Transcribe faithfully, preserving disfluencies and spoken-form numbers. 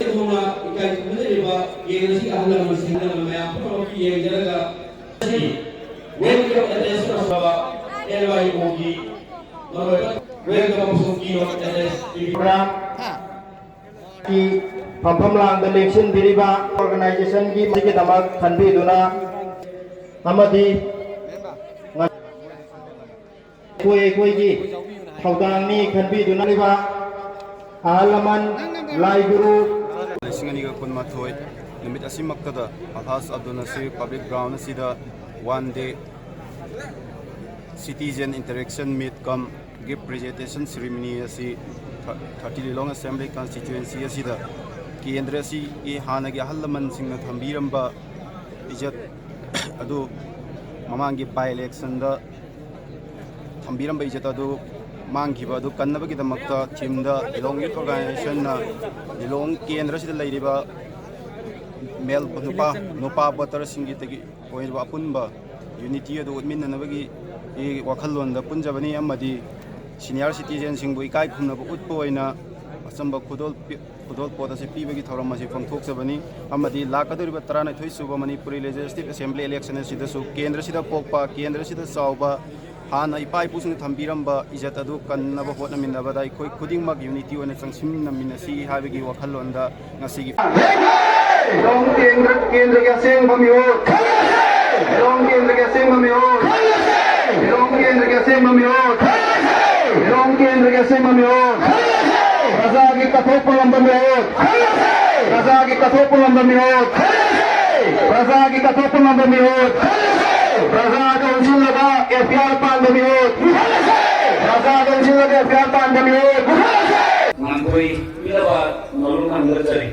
ꯍꯧꯅ ꯏꯀꯥꯏ ꯈꯨꯝꯅꯖꯔꯤꯕ ꯀꯦꯟꯗ꯭ꯔꯁꯤꯒꯤ ꯑꯍꯜ ꯂꯃꯟꯁꯤꯡ, ꯑꯍꯜ ꯂꯃꯟ ꯃꯌꯥꯝ ꯄꯨꯝꯅꯃꯛꯀꯤ ꯌꯦꯡꯖꯔꯒ, ꯉꯁꯤ Welcome Address ꯄꯤꯔꯛꯄ L Y O ꯒꯤ ꯃꯔꯨꯑꯣꯏꯕ Welcome ꯑꯃꯁꯨꯡ Keynote Address ꯄꯤꯕꯤꯕ꯭ꯔꯥ? ꯒꯤ ꯐꯝꯐꯝ ꯂꯥꯡꯗ ꯂꯦꯡꯁꯤꯟꯕꯤꯔꯤꯕ organization ꯒꯤ ꯃꯁꯤꯒꯤꯗꯃꯛ ꯈꯟꯕꯤꯗꯨꯅ ꯑꯃꯗꯤ ꯑꯩꯈꯣꯏ ꯑꯩꯈꯣꯏꯒꯤ ꯊꯧꯗꯥꯡꯅꯤ ꯈꯟꯕꯤꯗꯨꯅ ꯂꯩꯕ ꯑꯍꯜ ꯂꯃꯟ, ꯂꯥꯏ ꯒꯨꯔꯨ, ꯂꯤꯁꯤꯡ ꯑꯅꯤꯒ ꯀꯨꯟꯃꯥꯊꯣꯏ ꯅꯨꯃꯤꯠ ꯑꯁꯤꯃꯛꯇꯗ ꯑꯜꯍꯥꯖ ꯑꯕꯗꯨꯜ ꯅꯁꯤꯔ Public Ground ꯑꯁꯤꯗ One Day Citizen Interaction Meet cum Gift Presentation Ceremony ꯑꯁꯤ ꯊꯥꯔꯇꯤ ꯂꯤꯂꯣꯡ Assembly Constituency ꯑꯁꯤꯗ ꯀꯦꯟꯗ꯭ꯔ ꯑꯁꯤꯒꯤ ꯍꯥꯟꯅꯒꯤ ꯑꯍꯜ ꯂꯃꯟꯁꯤꯡꯅ ꯊꯝꯕꯤꯔꯝꯕ ꯏꯖꯠ ꯑꯗꯨ, ꯃꯃꯥꯡꯒꯤ by election ꯗ ꯊꯝꯕꯤꯔꯝꯕ ꯏꯖꯠ ꯑꯗꯨ ꯃꯥꯡꯈꯤꯕ ꯑꯗꯨ ꯀꯟꯅꯕꯒꯤꯗꯃꯛꯇ theme ꯗ ꯂꯤꯂꯣꯡ Youth Organization ꯅ ꯂꯤꯂꯣꯡ ꯀꯦꯟꯗ꯭ꯔꯁꯤꯗ ꯂꯩꯔꯤꯕ ꯃꯦꯜ ꯅꯨꯄꯥ, ꯅꯨꯄꯥ voter ꯁꯤꯡꯒꯤꯗꯒꯤ ꯑꯣꯏꯔꯤꯕ ꯑꯄꯨꯟꯕ unity ꯑꯗꯨ ꯎꯠꯃꯤꯟꯅꯅꯕꯒꯤ ꯋꯥꯈꯜꯂꯣꯟꯗ ꯄꯨꯟꯖꯕꯅꯤ꯫ ꯑꯃꯗꯤ senior citizen ꯁꯤꯡꯕꯨ ꯏꯀꯥꯏ ꯈꯨꯝꯅꯕ ꯎꯠꯄ ꯑꯣꯏꯅ ꯑꯆꯝꯕ ꯈꯨꯗꯣꯜ ꯄꯤ-, ꯈꯨꯗꯣꯜꯄꯣꯠ ꯑꯁꯤ ꯄꯤꯕꯒꯤ ꯊꯧꯔꯝ ꯑꯁꯤ ꯄꯥꯡꯊꯣꯛꯆꯕꯅꯤ꯫ ꯑꯃꯗꯤ ꯂꯥꯛꯀꯗꯧꯔꯤꯕ ꯇꯔꯥꯅꯤꯊꯣꯏ ꯁꯨꯕ ꯃꯅꯤꯄꯨꯔꯤ Legislative Assembly election ꯑꯁꯤꯗꯁꯨ ꯀꯦꯟꯗ꯭ꯔꯁꯤꯗ ꯄꯣꯛꯄ, ꯀꯦꯟꯗ꯭ꯔꯁꯤꯗ ꯆꯥꯎꯕ, ꯍꯥꯟꯅ ꯏꯄꯥ ꯏꯄꯨꯁꯤꯡꯅ ꯊꯝꯕꯤꯔꯝꯕ ꯏꯖꯠ ꯑꯗꯨ ꯀꯟꯅꯕ ꯍꯣꯠꯅꯃꯤꯟꯅꯕꯗ ꯑꯩꯈꯣꯏ ꯈꯨꯗꯤꯡꯃꯛ unity ꯑꯣꯏꯅ ꯆꯪꯁꯤꯟꯅꯃꯤꯟꯅꯁꯤ ꯍꯥꯏꯕꯒꯤ ꯋꯥꯈꯜꯂꯣꯟꯗ ꯉꯁꯤꯒꯤ ꯂꯤꯂꯣꯡ ꯀꯦꯟꯗ꯭ꯔ, ꯀꯦꯟꯗ꯭ꯔꯒꯤ ꯑꯁꯦꯡꯕ ꯃꯤꯍꯨꯠ꯫ ꯂꯤꯂꯣꯡ ꯀꯦꯟꯗ꯭ꯔꯒꯤ ꯑꯁꯦꯡꯕ ꯃꯤꯍꯨꯠ꯫ ꯂꯤꯂꯣꯡ ꯀꯦꯟꯗ꯭ꯔꯒꯤ ꯑꯁꯦꯡꯕ ꯃꯤꯍꯨꯠ꯫ ꯂꯤꯂꯣꯡ ꯀꯦꯟꯗ꯭ꯔꯒꯤ ꯑꯁꯦꯡꯕ ꯃꯤꯍꯨꯠ꯫ ꯄ꯭ꯔꯖꯥꯒꯤ ꯀꯠꯊꯣꯛꯄ ꯉꯝꯕ ꯃꯤꯍꯨꯠ꯫ ꯄ꯭ꯔꯖꯥꯒꯤ ꯀꯠꯊꯣꯛꯄ ꯉꯝꯕ ꯃꯤꯍꯨꯠ꯫ ꯄ꯭ꯔꯖꯥꯒꯤ ꯀꯠꯊꯣꯛꯄ ꯉꯝꯕ ꯃꯤꯍꯨꯠ꯫ ꯄ꯭ꯔꯖꯥꯗ ꯑꯣꯟꯁꯤꯜꯂꯒ F I R ꯄꯥꯟꯕ ꯃꯤꯍꯨꯠ꯫ ꯄ꯭ꯔꯖꯥꯗ ꯑꯣꯟꯁꯤꯜꯂꯒ F I R ꯄꯥꯟꯕ ꯃꯤꯍꯨꯠ꯫ ꯉꯥꯡꯊꯣꯏ ꯄꯤꯅꯕ ꯅꯣꯂꯨꯛ ꯈꯪꯖꯔꯤ꯫